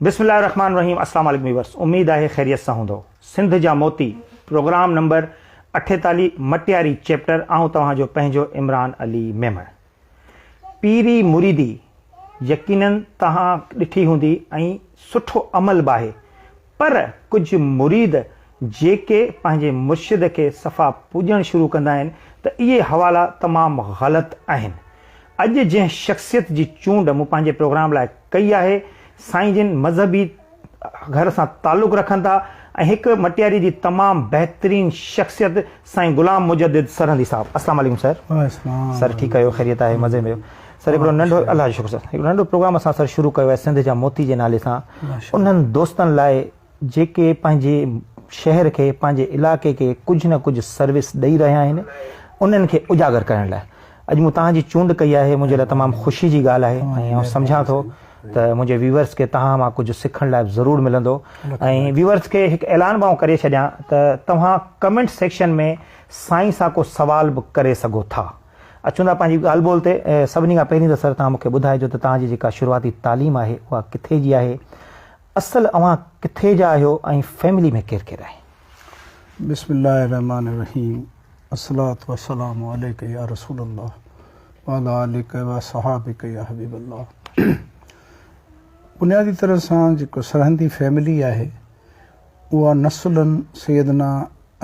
بسم الله الرحمٰن الرحيم اسلام عليڪم ويورس اميد آهي خيريت سان هوندو سنڌ جا موتي پروگرام نمبر 48 مٽياري چيپٽر آئون توهان جو پنهنجو عمران علي ميمڻ پيري مريدي يقينن توهان ڏٺي هوندي ۽ سٺو عمل به آهي پر ڪجهه مريد جيڪي پنهنجي مرشد کي صفا پوڄڻ شروع ڪندا آهن ته اهي حوالا تمام غلط آهن. اڄ جنهن شخصيت جي چونڊ مون پنهنجي پروگرام لاء ڪئي آهي سائين جن مذهبي گهر سان تعلق رکن ٿا ۽ هڪ مٽياري جي تمام بهترين شخصيت سائين غلام مجدد سرهندي صاحب السلام عليڪم سر. سر ٺيڪ آهيو خيريت آهي مزي ۾ آهيو سر هڪڙو ننڍو الله جو شڪر سر هڪڙو ننڍو پروگرام اسان سر شروع ڪيو آهي سنڌ جا موتي جي نالي سان انهن دوستن لاء جيڪي پنهنجي شهر کي پنهنجي علائقي کي ڪجهه نه ڪجهه سروس ڏئي رهيا آهن انهن کي اجاگر ڪرڻ لاء اڄ مون توهان جي چونڊ ڪئي آهي منهنجي لاء تمام خوشي جي ڳالهه آهي ۽ آئون سمجهان ٿو ته منهنجي ويورس کي توهان مان ڪجهه سکڻ لاء ضرور ملندو ۽ ويورس کي هڪ اعلان به آئون ڪري ڇڏيان ته توهان ڪمينٽ سيڪشن ۾ سائين سان ڪو سوال به ڪري سگهو ٿا. اچون ٿا پنهنجي ڳالهه ٻولهه تي سڀني کان پهرين ته سر توهان مون کي ٻڌائجو ته توهان جي جيڪا شروعاتي تعليم آهي اها ڪٿي جي آهي اصل اوهان ڪٿي جا آهيو ۽ فيملي ۾ ڪير ڪير آهي. بسم الله الرحمن الرحيم الصلوة والسلام عليك يا رسول الله وعلي آلك واصحابك يا حبيب الله بنيادي طرح سان جيڪو سرهندي فيملي آهي اها نسلن سيدنا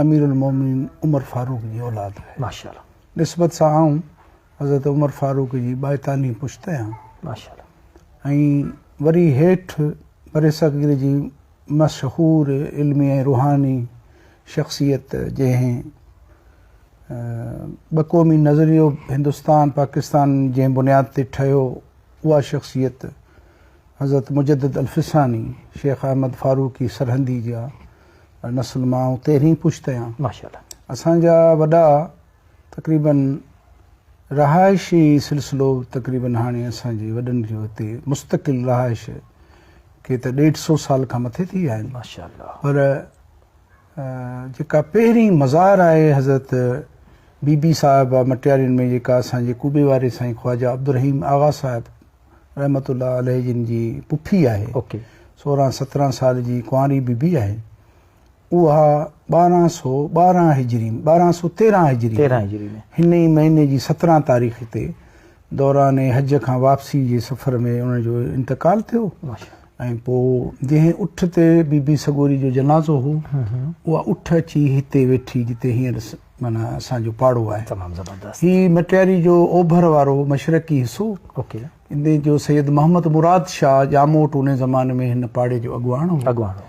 امير المومنين عمر فاروق جي اولاد آهي ماشاءالله نسبت سان آئون حضرت عمر فاروق جي ٻائيتالهين پشت آهيان. ماشاءالله. ۽ وري هيٺ برصغير جي مشهور علمي ۽ روحاني شخصيت جنهن ٻه قومي نظريو هندستان پاڪستان جنهن بنياد تي ٺهيو اها شخصيت حضرت مجدد الفساني شيخ احمد فاروقي سرهندي جا نسل مان آئون تيرهين پشت آهيان. ماشاءالله. اسان جا وڏا تقريبن رهائشي سلسلو تقريبن هاڻي اسان جي وڏن جو هتي مستقل رهائش ڪي ته ڏيڍ سو سال کان مٿي ٿي ويا آهن. ماشاءالله. پر جيڪا پهرين مزار آهي حضرت بي بي صاحبه مٽيارين ۾ جيڪا اسان جي قبي واري سائين خواجه عبدالرحيم آغا صاحب رحمة الله عليه جن جي پڦي آهي. 16 17 سال جي ڪنواري بي بي آهي. اها 1212 هجري، 1213 هجري ۾ هن ئي مهيني جي 17 تاريخ تي دوران حج کان واپسي جي سفر ۾ ان جو انتقال ٿيو ۽ پوء جنهن اٺ تي بي بي سڳوري جو جنازو هو اها اٺ اچي هتي ويٺي جتي هينئر معنيٰ اسان جو پاڙو آهي. تمام زبردست. هي مٽياري جو اوڀر وارو مشرقي حصو. اوڪي. ان جو سيد محمد مراد شاهه ڄاموٽ انهي زماني ۾ هن پاڙي جو اڳواڻ هو. اڳواڻ هو.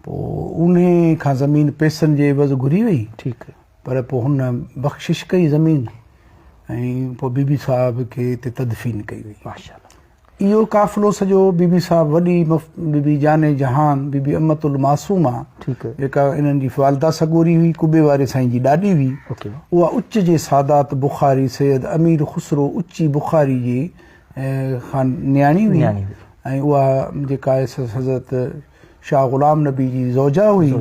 پوء انهي کان زمين پئسن جي عيوض گهري وئي. ٺيڪ. پر پوء هن بخشش ڪئي زمين ۽ پوء بي بي صاحب کي اتي تدفين ڪئي وئي. ماشاءالله. اهو قافلو سڄو بي بي صاحب وڏي بي بي جان جهان بي بي امة المعصومه جيڪا انهن جي والده سڳوري هئي قبي واري سائين جي ڏاڏي هئي اها اچ جي سادات بخاري سيد امير خسرو اچي بخاري جي خان نياڻي هئي ۽ اها جيڪا حضرت شاهه غلام نبي جي زوجه هئي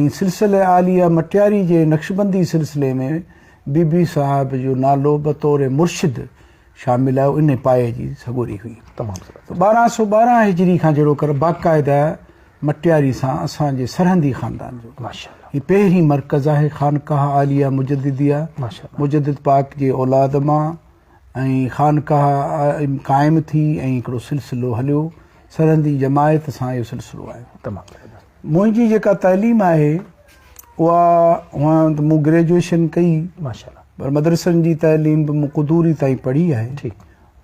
۽ سلسله عاليه مٽياري جي نقشبندي سلسلي ۾ بي بي صاحب جو نالو بطور مرشد شامل آهي انهي پايي جي سڳوري هئي. تمام زبردست. 1212 هجري کان جهڙوڪر باقاعده مٽياري سان اسان جي سرهندي خاندان جو ماشاءالله هي پهرين مرڪز آهي خانقاهه عاليه مجدديه ماشاءالله مجدد پاڪ جي اولاد مان ۽ خانقاهه قائم ٿي ۽ هڪڙو سلسلو هليو سرهندي جماعت سان اهو سلسلو آهي. تمام زبردست. منهنجي جيڪا تعليم آهي اها هونئن ته مون گريجوئيشن ڪئي ماشاءالله پر مدرسن جي تعليم به مون قدوري تائين پڙهي آهي ٺيڪ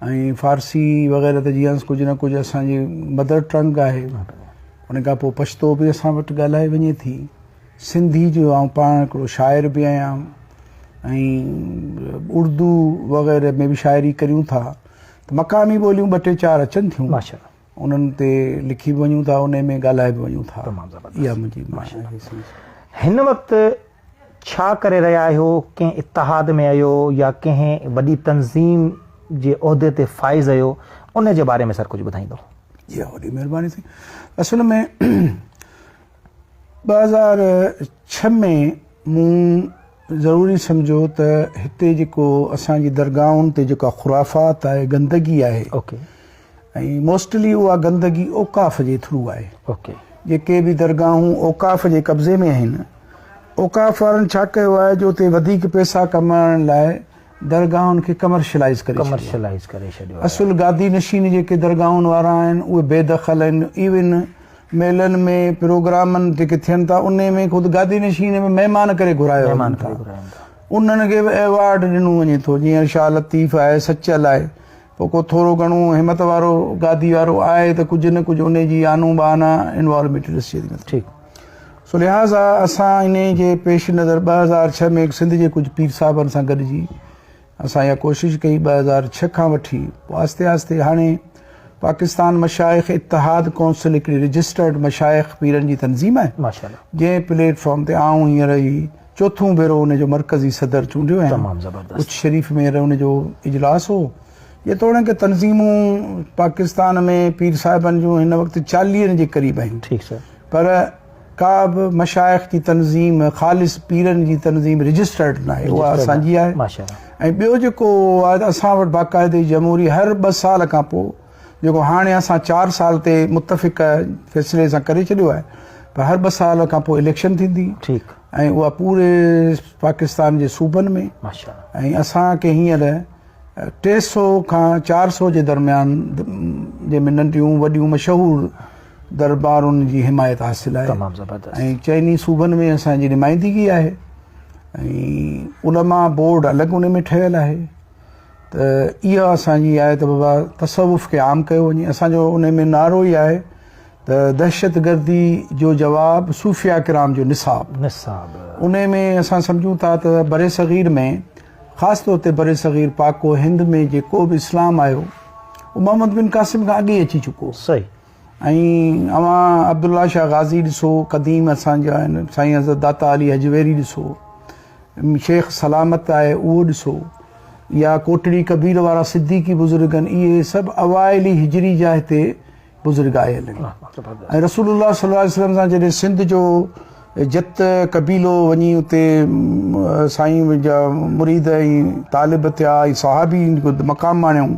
۽ فارسي وغيره ته جيئن ڪجهه نه ڪجهه اسان جي مدر ٽنگ آهي ان کان پوء پشتو به اسان وٽ ڳالهائي وڃي ٿي سنڌي جو آئون پاڻ هڪڙو شاعر به آهيان ۽ اردو وغيره ۾ به شاعري ڪريون ٿا ته مقامي ٻوليون ٻه ٽي چار اچن ٿيون ماشاءالله انهن تي لکي به وڃون ٿا انهي ۾ ڳالهائي به وڃون ٿا. تمام زبردست. اها منهنجي ماشاءالله. هن وقت ڇا ڪري رهيا آهيو ڪنهن اتحاد ۾ آهيو يا ڪنهن وڏي تنظيم جي عهدي تي فائز آهيو ان جي باري ۾ سر ڪجهه ٻڌائيندو. جي ها وڏي مهرباني سائين اصل ۾ 2006 ۾ مون ضروري سمجهيو ته هتي جيڪو اسان جي درگاهن تي جيڪا خرافات آهي گندگي آهي اوڪي. ۽ موسٽلي اها گندگي اوقاف جي ٿرو آهي. اوڪي. جيڪي به درگاهون اوقاف جي قبضي ۾ آهن، اوقاف وارن ڇا ڪيو آهي جو اتي وڌيڪ پئسا ڪمائڻ لاء درگاهن کي ڪمرشلائيز ڪري ڇڏيو آهي. ڪمرشلائيز ڪري ڇڏيو آهي. اصل گادي نشين جيڪي درگاهن وارا آهن اهي بي دخل آهن. ايون ميلن ۾ پروگرامن جيڪي ٿين ٿا انهي ۾ خود گادي نشين به مهمان ڪري گهرايا وڃن ٿا. انهن کي به ايوارڊ ڏنو وڃي ٿو جيئن شاهه لطيف آهي، سچل آهي. پوء ڪو ٿورو گهڻو همت وارو گادي وارو آهي ته ڪجهه نه ڪجهه انهي جي آنو بهانا انوالومينٽ ڏسجي ٿي. ٺيڪ. سو لهٰذا اسان انهي جي پيش نظر 2006 ۾ سنڌ جي ڪجهه پير صاحبن سان گڏجي اسان اها ڪوشش ڪئي 2006 کان وٺي پوء آهستي آهستي هاڻي پاڪستان مشائخ اتحاد ڪونسل هڪڙي رجسٽرڊ مشائخ پيرن جي تنظيم آهي ماشاءالله جنهن پليٽ فارم تي آئون هينئر هي چوٿون ڀيرو ان جو مرڪزي صدر چونڊيو آهيان. تمام زبردست. اچ شريف ۾ هينئر ان جو اجلاس هو. جيتوڻيڪ تنظيمون پاڪستان ۾ پير صاحبن جون هن وقت چاليهن جي قريب آهن. ٺيڪ سر. پر ڪا به مشائخ جي تنظيم خالص پيرن جي تنظيم رجسٽرڊ ناهي اها اسان جي آهي. ماشاءالله. ۽ ٻيو جيڪو آهي ته اسان وٽ باقاعدي جمهوري هر ٻه سال کان پوء جيڪو هاڻي اسان چار سال تي متفقه فيصلي سان ڪري ڇڏيو آهي پر هر ٻه سال کان پوء اليڪشن ٿيندي ٺيڪ ۽ اها پوري پاڪستان جي صوبن ۾ ماشاءالله ۽ اسان کي هينئر 300 کان 400 جي درميان جنهن ۾ ننڍيون وڏيون مشهور دربارن جي حمايت حاصل آهي تمام زبردست ۽ چئني صوبن ۾ اسان جي نمائندگي آهي ۽ علماء بورڊ الڳ ان ۾ ٺهيل آهي ته اها اسان جي آهي ته بابا تصوف کي عام ڪيو وڃي اسان جو ان ۾ نعرو ئي آهي ته دهشتگردي جو جواب صوفيا ڪرام جو نصاب نصاب ان ۾ اسان سمجهون ٿا ته بر صغير ۾ خاص طور تي بر صغير پاڪ و هند ۾ جيڪو به اسلام آيو اهو محمد بن قاسم کان اڳي اچي چڪو صحيح ۽ اوهان عبدالله شاهه غازي ڏسو قديم اسان جا آهن سائين حضرت داتا علي هجويري ڏسو شيخ سلامت آهي اهو ڏسو يا ڪوٽڙي ڪبير وارا صديقي بزرگ آهن اهي سڀ اوائلي هجري جا هتي بزرگ آيل آهن ۽ رسول الله صلي الله عليه وسلم سان جڏهن سنڌ جو جت قبيلو وڃي اتي سائين جا مريد ۽ طالب ٿيا ۽ صحابي مقام ماڻيائون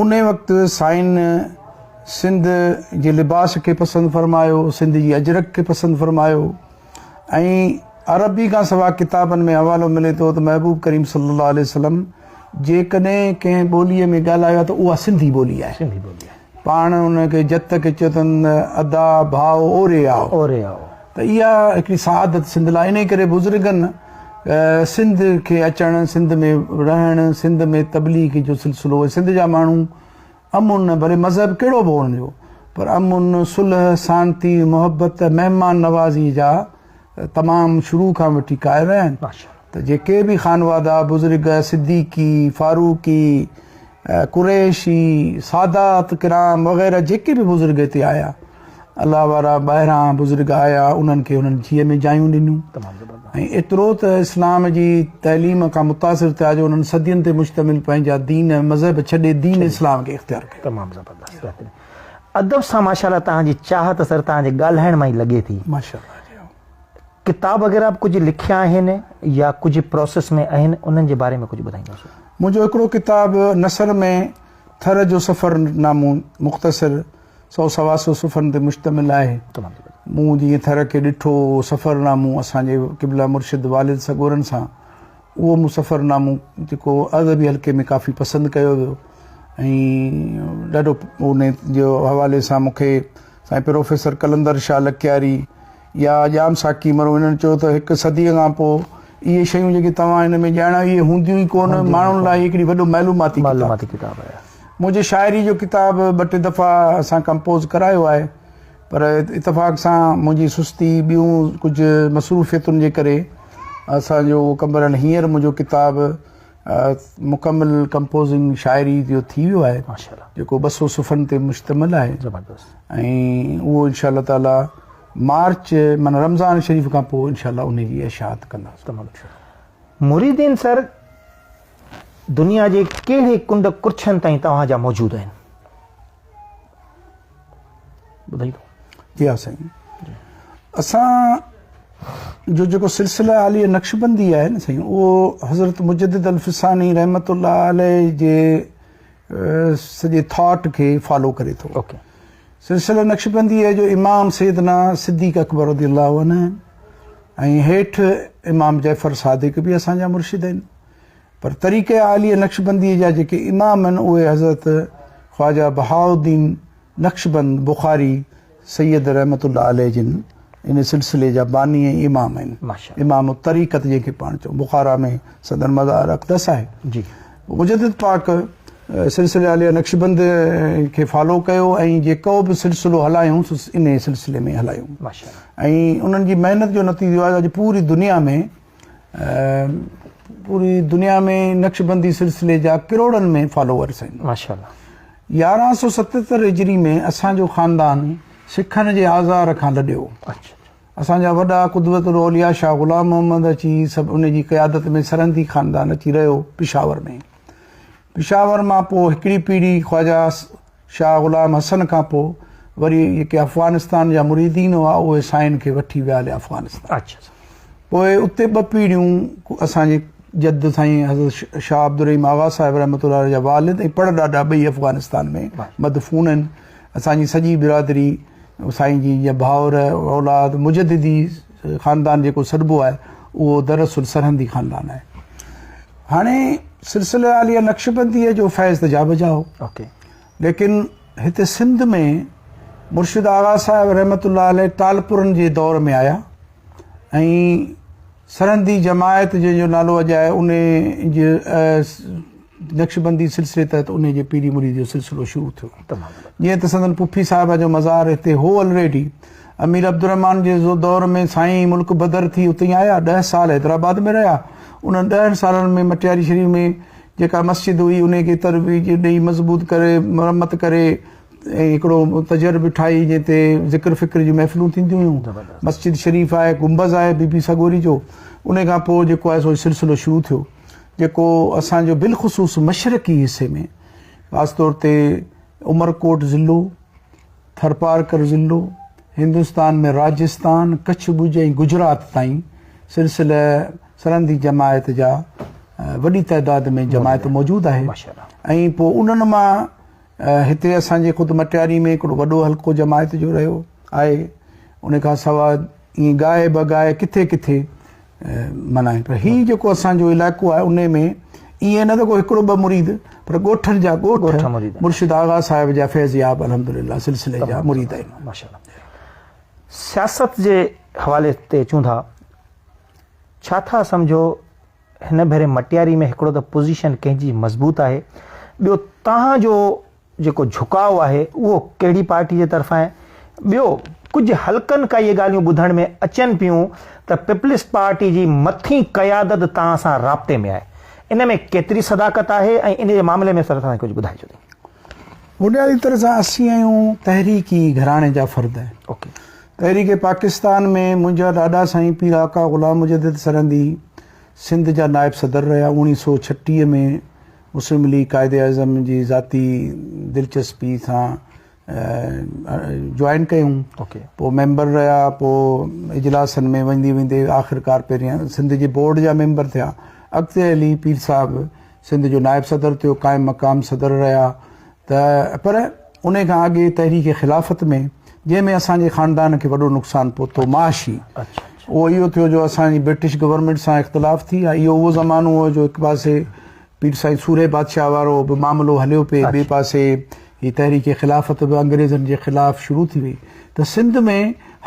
انهي وقت سائين سنڌ جي لباس کي پسند فرمايو، سنڌ جي اجرڪ کي پسند فرمايو ۽ عربي کان سواء ڪتابن ۾ حوالو ملي ٿو ته محبوب ڪريم صلي الله عليه وسلم جيڪڏهن ڪنهن ٻوليء ۾ ڳالهايو آهي ته اها سنڌي ٻولي آهي. سنڌي ٻولي آهي. پاڻ ان کي جت کي چيو اٿن ادا ڀاء اوري آء. اوري آء. ته اها هڪڙي سعادت سنڌ لاء انهي ڪري بزرگن سنڌ کي اچڻ، سنڌ ۾ رهڻ، سنڌ ۾ تبليغ جو سلسلو ۽ سنڌ جا ماڻهو امن ڀلي مذهب ڪهڙو به هو انهن جو پر امن، صلح، سانتي، محبت، مهمان نوازي جا تمام شروع کان وٺي قائل رهيا آهن ته جيڪي به خانوادا، بزرگ، صديقي، فاروقي، قريشي، سادات ڪرام وغيره جيڪي به بزرگ هتي آيا الله وارا ٻاهران بزرگ آيا انهن کي انهن جيء ۾ جايون ڏنيون ۽ ايترو ته اسلام جي تعليم کان متاثر ٿيا جو انهن صدين تي مشتمل پنهنجا دين مذهب ڇڏي دين اسلام کي اختيار ڪيو. تمام زبردست بهترين ادب سان ماشاءالله توهان جي چاهت سر توهان جي ڳالهائڻ مان ئي لڳي ٿي. ماشاءالله جي. ڪتاب وغيره به ڪجهه لکيا آهن يا ڪجهه پروسيس ۾ آهن انهن جي باري ۾ ڪجهه ٻڌائيندو سر. منهنجو هڪڙو ڪتاب نثر ۾ ٿر جو سفر نامو مختصر سو سوا سو صفحن تي مشتمل آهي. مون جيئن ٿر کي ڏٺو اهو سفر نامو اسان جي قبله مرشد والد سڳورن سان اهو مون سفر نامو جيڪو ادبي حلقي ۾ ڪافي پسند ڪيو ويو ۽ ڏاڍو ان جو حوالي سان مون کي سائين پروفيسر قلندر شاهه لڪياري يا ڄام ساقي مرحوم انهن چيو ته هڪ صديء کان پوء اهي شيون جيڪي توهان هن ۾ ڄاڻايو اهي هونديون ئي ڪونه ماڻهن لاء هي هڪڙي وڏو معلوماتي معلوماتي ڪتاب آهي. منهنجي شاعري جو ڪتاب ٻه ٽي دفعا اسان ڪمپوز ڪرايو آهي پر اتفاق سان منهنجي سستي ٻيون ڪجهه مصروفيتن جي ڪري اسان جو اهو ڪم بهرحال هينئر منهنجو ڪتاب مڪمل ڪمپوزنگ شاعري جو ٿي ويو آهي جيڪو 200 صفحن تي مشتمل آهي زبردست ۽ اهو انشاء الله تعالي مارچ معنی رمضان شريف کان پوء انشاء الله ان جي اشاعت ڪنداسين. تمام مريدين سر دنيا جي ڪهڙي ڪنڊ ڪڙڇن تائين توهان جا موجود آهن ٻڌائيندو. جي ها سائين اسان جو جيڪو سلسله عاليه نقشبندي آهي نه سائين اهو حضرت مجدد الف ثاني رحمت الله عليه جي سڄي ٿاٽ کي فالو ڪري ٿو. سلسله نقشبنديء جو امام سيدنا صديق اڪبر رضي الله عنه آهن ۽ هيٺ امام جعفر صادق به اسان جا مرشد آهن پر طريقه عاليه نقشبنديء جا جيڪي امام آهن اهي حضرت خواجه بهاء الدين نقشبند بخاري سيد رحمة الله عليه جن ان سلسلي جا باني ۽ امام آهن. امام الطريقت جنهن کي پاڻ چئون. بخارا ۾ سندن مزار اقدس آهي. جي. مجدد پاڪ سلسلي عاليه نقشبند کي فالو ڪيو ۽ جيڪو به سلسلو هلايون سو انهي سلسلي ۾ هلايون. ۽ انهن جي محنت جو نتيجو آهي اڄ پوري دنيا ۾ پوري دنيا ۾ نقشبندي سلسلي جا ڪروڙن ۾ فالوورس آهن. ماشاءالله. 1177 هجري ۾ اسان جو خاندان سکن جي آزار کان لڏيو. اسان جا وڏا قدوة الاولياء شاهه غلام محمد اچي سڀ ان جي قيادت ۾ سرهندي خاندان اچي رهيو پشاور ۾. پشاور مان پوء هڪڙي پيڙهي خواجه شاهه غلام حسن کان پوء وري جيڪي افغانستان جا مريدين هئا اهي سائين کي وٺي ويا هليا افغانستان. پوء اتي ٻه پيڙهيون اسان جي جد سائين حضرت شاهه عبدالرحيم آغا صاحب رحمة الله عليه جا والد ۽ پڙ ڏاڏا ٻئي افغانستان ۾ مدفون آهن. اسان جي سڄي برادري سائين جي جا ڀائر اولاد مجددي خاندان جيڪو سڏبو آهي اهو دراصل سرهندي خاندان آهي. هاڻي سلسله عاليه نقشبنديء جو فيض ته جابجا هو. ليڪن هتي سنڌ ۾ مرشد آغا صاحب رحمة الله عليه ٽالپرن جي دور ۾ آيا ۽ سرهندي جماعت جنهن جو نالو اڄ آهي ان جي نقشبندي سلسلي تحت ان جي پيري مريد جو سلسلو شروع ٿيو. جيئن ته سندن پڦي صاحبه جو مزار هتي هو الريڊي. امير عبدالرحمان جي دور ۾ سائين ملڪ بدر ٿي اتي آيا، ڏهه سال حيدرآباد ۾ رهيا. انهن ڏهن سالن ۾ مٽياري شريف ۾ جيڪا مسجد هئي انهي کي ترويج ڏئي مضبوط ڪري مرمت ڪري ۽ هڪڙو تجر به ٺاهي جنهن تي ذڪر فڪر جون محفلون ٿينديون هيون. مسجد شريف آهي، گنبذ آهي بي بي سڳوري جو. انهي کان پوء جيڪو آهي سو سلسلو شروع ٿيو جيڪو اسان جو بالخصوص مشرقي حصي ۾ خاص طور تي عمرڪوٽ ضلعو، ٿرپارڪر ضلعو، هندستان ۾ راجستان، ڪڇ ڀڄ ۽ گجرات تائين سلسله سرهندي جماعت جا وڏي تعداد ۾ جماعت موجود آهي ۽ پوء انهن مان هتي اسان جي خود مٽياري ۾ هڪڙو وڏو حلقو جماعت جو رهيو آهي ان کان سواء ائين گاهي بگاهي ڪٿي ڪٿي ملهائين پر هي جيڪو اسان جو علائقو آهي ان ۾ ائين نه ته ڪو هڪڙو ٻه مريد پر ڳوٺن جا ڳوٺ مرشد آغا صاحب جا فيض ياب الحمدلله سلسلي جا مريد آهن. ماشاءالله سياست جي حوالي تي اچون ٿا ڇا ٿا سمجهو هن ڀيري مٽياري ۾ هڪڙو ته پوزيشن ڪنهن جي مضبوط آهي ٻيو تهان جو جيڪو جهڪاء آهي اهو ڪهڙي پارٽي جي طرف آهي ٻيو ڪجهه حلقن کان اهي ڳالهيون ٻڌڻ ۾ اچن پيون ته پيپلز پارٽي جي مٿين قيادت توهان سان رابطي ۾ آهي ان ۾ ڪيتري صداقت آهي ۽ ان جي معاملي ۾ سر اسان کي ڪجهه ٻڌائجو ته. بنيادي طرح سان اسين آهيون تحريڪي گهراڻي جا فرد. تحريڪ پاڪستان ۾ منهنجا ڏاڏا سائين پير آقا غلام مجدد سرهندي سنڌ جا نائب صدر رهيا. اوڻيهه سو ڇٽيهه ۾ مسلم ليگ قائد اعظم جي ذاتي دلچسپي سان جوائن ڪيون پوء ميمبر رهيا پوء اجلاسن ۾ ويندي ويندي آخرڪار پهريان سنڌ جي بورڊ جا ميمبر ٿيا اڳتي هلي پير صاحب سنڌ جو نائب صدر ٿيو قائم مقام صدر رهيا ته پر ان کان اڳي تحريڪ خلافت ۾ جنهن ۾ اسان جي خاندان کي وڏو نقصان پهتو معاشي اهو اهو ٿيو جو اسان جي برٽش گورنمينٽ سان اختلاف ٿي ويا اهو اهو زمانو هو جو هڪ پاسي پير سائين سورهيه بادشاهه وارو به معاملو هليو پئي ٻئي پاسي هي تحريڪ خلافت به انگريزن جي خلاف شروع ٿي وئي ته سنڌ ۾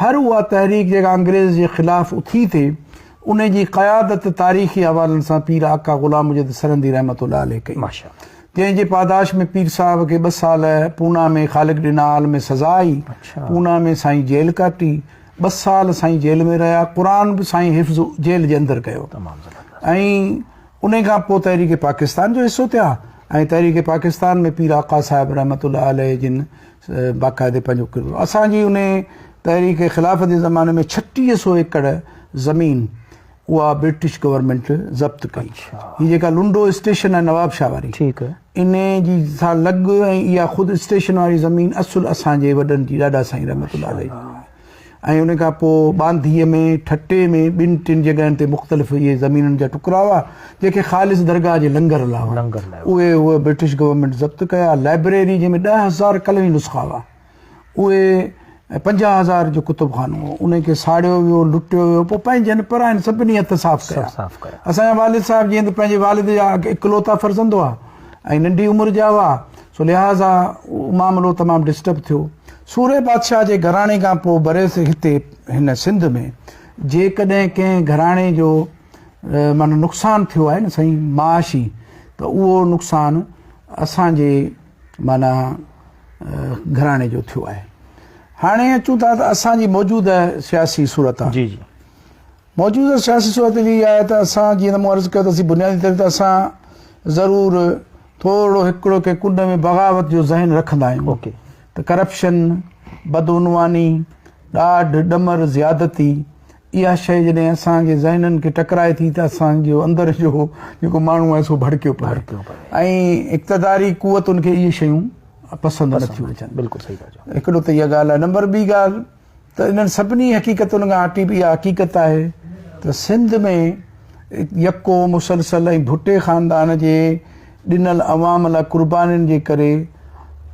هر اها تحريڪ جيڪا انگريز جي خلاف اٿي ٿي ان جي قيادت تاريخي حوالن سان پير آقا غلام مجد سرهندي رحمت الله عليه ڪئي جنهن جي پاداش ۾ پير صاحب کي ٻه سال پونا ۾ خالق ڏنا هال ۾ سزا آئي پونا ۾ سائين جيل ڪاٽي ٻه سال سائين جيل ۾ رهيا قرآن به سائين حفظ جيل جي اندر ڪيو ۽ انهي کان پوء تحريڪ پاڪستان جو حصو ٿيا ۽ تحريڪ پاڪستان ۾ پير آقا صاحب رحمة الله عليه جن باقاعدي پنهنجو ڪردار اسان جي انهي تحريڪ خلافت جي زماني ۾ ڇٽيهه سو ايڪڙ زمين اها برٽش گورنمينٽ ضبط ڪئي. هي جيڪا لنڊو اسٽيشن آهي نواب شاهه واري انهي جي سان لڳ ۽ اها خود اسٽيشن واري زمين اصل اسان جي وڏن جي ڏاڏا سائين رحمة الله عليه جي هئي. ۽ ان کان پوء ٻانڌيء ۾ ٺٽي ۾ ٻن ٽن جڳهين تي مختلف اهي زمينن جا ٽڪرا هئا جيڪي خالص درگاهه جي لنگر لاء هئا اهي اهي برٽش گورنمينٽ ضبط ڪيا. لائبريري جنهن ۾ 10,000 قلمي نسخا هئا اهي 50,000 جو ڪتب خانو هو ان کي ساڙيو ويو لٽيو ويو پوء پنهنجن پراين سڀني هٿ صاف ڪيا. اسان جا والد صاحب جيئن ته پنهنجي والد جا اڪلوتا فرزند هئا ۽ ننڍي عمر جا هئا سو لهٰذا اهو معاملو تمام ڊسٽرب ٿيو. سورهيه بادشاهه جي گهراڻي کان پوء بريس هتي هن سنڌ ۾ جيڪڏهن ڪنهن گهراڻي جو معنيٰ نقصان ٿيو آهي نه سائين معاشي ته اهو نقصان اسان جي معنيٰ گهراڻي جو ٿيو آهي. هاڻي اچون ٿا ته اسان جي موجوده سياسي صورتحال. جي جي. موجوده سياسي صورت جي اها آهي ته اسان جيئن ته مون عرض ڪيو ته اسين بنيادي طور تي اسان ضرور ٿورڙو هڪڙو ڪنهن ڪنڊ ۾ بغاوت جو ذهن رکندا آهيون اوڪي. ته ڪرپشن، بدعنواني، ڏاڍ، ڏمر، زيادتي اها شيء جڏهن اسان جي ذهنن کي ٽڪرائي ٿي ته اسان جو اندر جو جيڪو ماڻهو آهي سو ڀڙڪيو پوي ڀڙڪيو پوي. ۽ اقتداري قوتن کي اهي شيون پسند نه ٿيون اچن. بلڪل صحيح ٿا چئو. هڪڙو ته اها ڳالهه آهي. نمبر ٻي ڳالهه ته انهن سڀني حقيقتن کان هٽي به اها حقيقت آهي ته سنڌ ۾ يڪو مسلسل ۽ ڀٽي خاندان جي ڏنل عوام لاء قربانين جي ڪري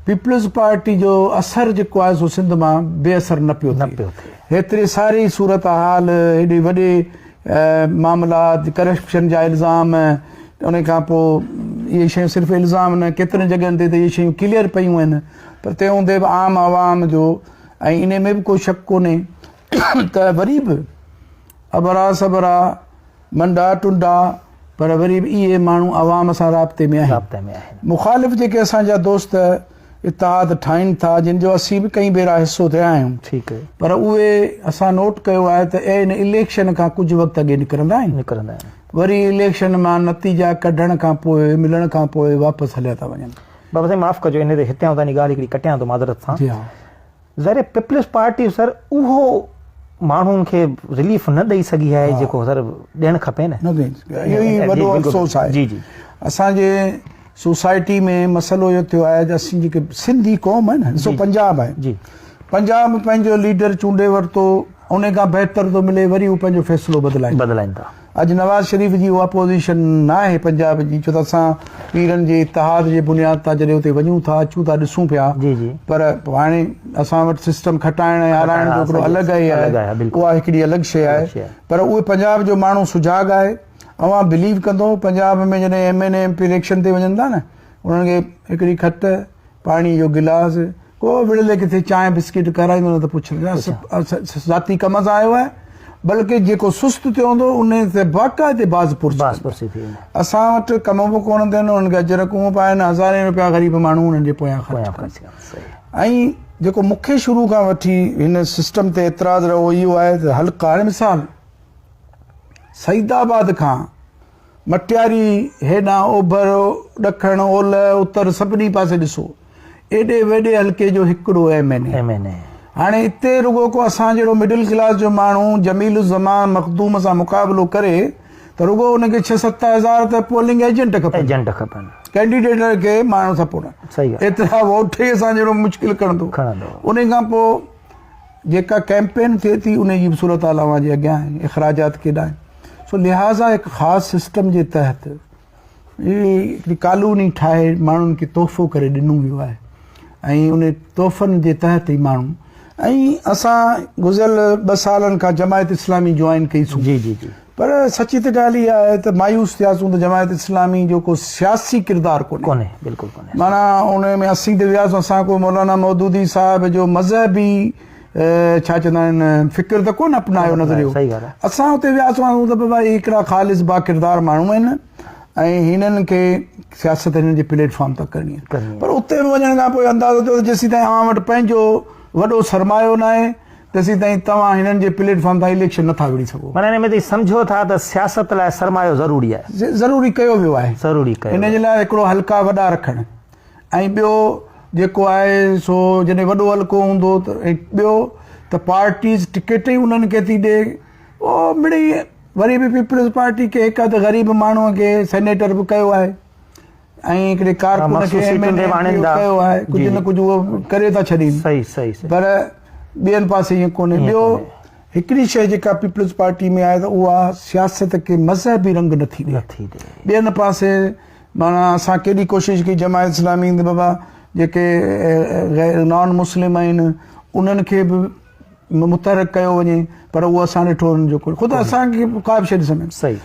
پيپلز پارٽي جو اثر جيڪو آهي سو سنڌ مان بي اثر نه پيو ٿئي. هيتري ساري صورتحال، هيڏي وڏي معاملات، ڪرپشن جا الزام، ان کان پوء اهي شيون صرف الزام نه ڪيترن جڳهن تي ته اهي شيون ڪليئر پيون آهن پر تنهن هوندي به عام عوام جو ۽ انهي ۾ به ڪو شڪ ڪونهي ته وري به ابرا سبرا منڊا ٽنڊا پر وري به اهي ماڻهو عوام سان رابطي ۾ آهن. مخالف جيڪي اسان جا دوست اتحاد ٺاهين ٿا جن جو اسين به ڪئين ڀيرا حصو ٿيا آهيون پر اهي اسان نوٽ ڪيو آهي ته اهي ان اليڪشن کان ڪجهه وقت اڳي نڪرندا آهن وري اليڪشن مان نتيجا ڪڍڻ کان پوء ملڻ کان پوء واپس هليا ٿا وڃن. بابا سائين معاف ڪجو انهي تي هتي آئون توهان جي ڳالهه هڪڙي ڪٽيان ٿو معذرت سان. جي ها. ظاهر پيپلز پارٽي سر اهو ماڻهن کي رليف نه ڏئي سگهي آهي جيڪو سر ڏيڻ کپي نه. نه ڏئي سگهي اهو ئي وڏو افسوس آهي. جي جي. اسان جي سوسائٽي ۾ مسئلو اهو ٿيو آهي ته اسين جيڪي سنڌي قوم آهي نه ڏسو پنجاب آهي جي. پنجاب پنهنجو ليڊر چونڊي ورتو ان کان بهتر ٿو ملي وري هو پنهنجو فيصلو بدلائين بدلائين ٿا. اڄ نواز شريف جي اها پوزيشن ناهي پنجاب جي ڇو ته اسان پيرن جي اتحاد جي بنياد تان جڏهن اتي وڃون ٿا اچون ٿا ڏسون پيا جي جي پر هاڻي اسان وٽ سسٽم کٽائڻ ۽ هارائڻ جو هڪڙو الڳ ئي آهي اها هڪڙي الڳ شيء آهي پر اهي پنجاب جو ماڻهو سجاڳ آهي اوهان بليو ڪندو پنجاب ۾ جڏهن M N A M P election تي وڃن ٿا نه انهن کي هڪڙي کٽ پاڻي جو گلاس ڪو وڙهندي ڪٿي چانهه بسڪيٽ کارائيندو نه ته پڇندو ذاتي ڪم سان آيو آهي بلڪه جيڪو سست ٿيو هوندو ان تي باقاعدي باز پرسي ٿي ويندي. اسان وٽ ڪم به ڪونه ٿين انهن کي اجرڪون پائن هزارين روپيا غريب ماڻهو انهن جي پويان خرچ ڪن ۽ جيڪو مون کي شروع کان وٺي هن سسٽم تي اعتراض رهيو اهو آهي ته حلقا هاڻي مثال سعيد آباد کان مٽياري هيڏانهن اوڀر، ڏکڻ، اولهه، اتر سڀني پاسي ڏسو ايڏي وڏي حلقي جو هڪڙو ايم اين اي. هاڻي اتي رڳو ڪو اسان جهڙو مڊل ڪلاس جو ماڻهو جميل الزمان مخدوم سان مقابلو ڪري ته رڳو ان کي ڇهه ست هزار ته پولنگ ايجنٽ کپن. ايجنٽ کپن. ڪينڊيڊيٽ کي ماڻهو سپورٽ. ايترا ووٽ ئي اسان جهڙو مشڪل کڻندو. ان کان پوء جيڪا ڪئمپين ٿئي ٿي ان جي به صورتحال اوهان جي اڳيان آهي، اخراجات ڪيڏا آهن. سو لهٰذا هڪ خاص سسٽم جي تحت هڪڙي ڪالوني ٺاهي ماڻهن کي تحفو ڪري ڏنو ويو آهي ۽ ان تحفن جي تحت ئي ماڻهو ۽ اسان گذريل ٻه سالن کان جماعت اسلامي جوائن ڪئي سون جي جي جي پر سچي ته ڳالهه اها آهي ته مايوس ٿياسون ته جماعت اسلامي جو ڪو سياسي ڪردار ڪونهي. ڪونهي بلڪل ڪونهي. معنيٰ ان ۾ اسين ته وياسون اسان ڪو مولانا مودودي صاحب جو مذهبي ڇا چوندا آهن فڪر ته ڪونه اپنايو نظريو اسان اتي وياسون ته بابا هي هڪڙا خالص با ڪردار ماڻهو آهن ۽ هنن کي سياست هنن جي پليٽ فارم تان ڪرڻي آهي پر اتي به وڃڻ کان پوء اندازو ٿيو ته جيسين تائين اوهان وٽ پنهنجو وڏو سرمايو ناهي تيسين تائين توهان هنن جي پليٽ فارم تان اليڪشن نه ٿا وڙهي سگهو. معنيٰ ان ۾ توهين سمجهو ٿا ته سياست لاء سرمايو ضروري آهي. ضروري ڪيو ويو آهي. ضروري ڪيو ان جي لاء هڪڙو حلقا وڏا رکڻ ۽ ٻيو جيڪو آهي سو جڏهن وڏو حلقو هوندو ته ۽ ٻيو ته پارٽيز ٽڪيٽ ئي انهن کي ٿي ڏي اهو مڙئي وري به پيپلز پارٽي کي هڪ اڌ غريب ماڻهو کي سينيٽر به ڪيو آهي. ۽ هڪڙي ڪارڪن کي ايم اين اي ڪيو آهي ڪجهه نه ڪجهه اهو ڪري ٿا ڇڏين صحيح صحيح پر ٻين پاسي ائين ڪونهي. ٻيو هڪڙي شيء جيڪا پيپلز پارٽي ۾ آهي ته اها سياست کي مذهبي رنگ نٿي ڏئي. ٻين پاسي معنيٰ اسان ڪيڏي ڪوشش ڪئي جماعت اسلامي ته بابا جيڪي غير نان مسلم آهن انهن کي به متحرڪ ڪيو وڃي پر اهو اسان ڏٺو انهن جو خود اسان کي ڪا به شيء ڏسڻ ۾ صحيح